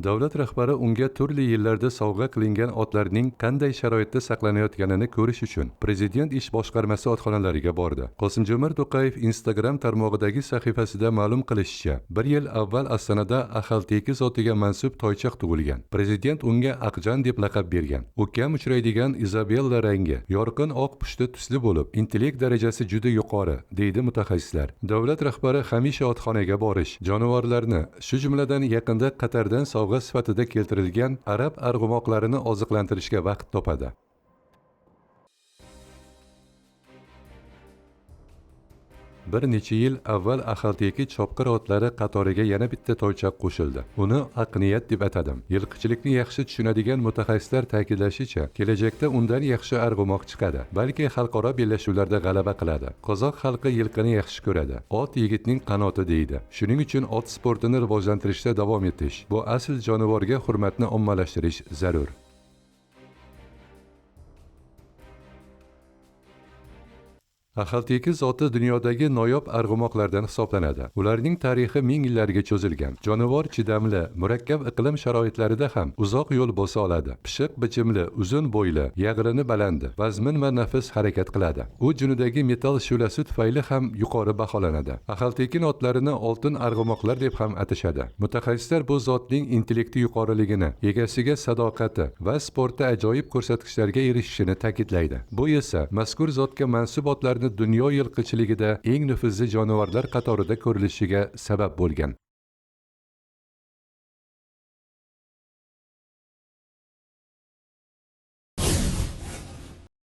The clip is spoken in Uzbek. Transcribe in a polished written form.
Davlat rahbari unga turli yillarda sovg'a qilingan otlarning qanday sharoitda saqlanayotganini ko'rish uchun Prezident ish boshqarmasi otxonalariga bordi. Qosimjomart To'qayev Instagram tarmog'idagi sahifasida ma'lum qilishicha, bir yil avval Ostonada Axalteki zotiga mansub toychoq tug'ilgan. Prezident unga Aqjan deb laqab bergan. U kam uchraydigan Izabella rangi, yorqin oq pushti tusli bo'lib, intellekt darajasi juda yuqori, deydi mutaxassislar. Davlat rahbari hamisha otxonaga borish, jonivorlarni, shu jumladan yaqinda Qatardan sovg'a sifatida keltirilgan arab arg'umoqlarini oziqlantirishga vaqt topadi. Bir necha yil avval Axalteki chopqir otlari qatoriga yana bitta toychoq qo'shildi. Uni Aqniyat deb atadim. Yilqichilikni yaxshi tushunadigan mutaxassislar ta'kidlashicha, kelajakda undan yaxshi arg'umoq chiqadi, balki xalqaro bellashuvlarda g'alaba qiladi. Qozoq xalqi yilqini yaxshi ko'radi. Ot yigitning qanoti deydi. Shuning uchun ot sportini rivojlantirishda davom etish, bu asl jonivorga hurmatni ommalashtirish zarur. Axalteki zoti dunyodagi noyob arg'umoqlardan hisoblanadi. Ularning tarixi ming yillarga cho'zilgan. Jonivor chidamli, murakkab iqlim sharoitlarida ham uzoq yo'l bosa oladi. Pishiq bichimli, uzun bo'yli, yag'rini balandi, vazmin va nafis harakat qiladi. U junidagi metal shu'lasi tufayli ham yuqori baholanadi. Axaltekin otlarini oltin arg'umoqlar deb ham atashadi. Mutaxassislar bu zotning intellekti yuqoriligini, egasiga sadoqati va sportda ajoyib ko'rsatkichlarga erishishini ta'kidlaydi. Bu esa mazkur zotga mansub otlarni dunyo yilqichiligida eng nufuzli jonivorlar qatorida ko'rilishiga sabab bo'lgan.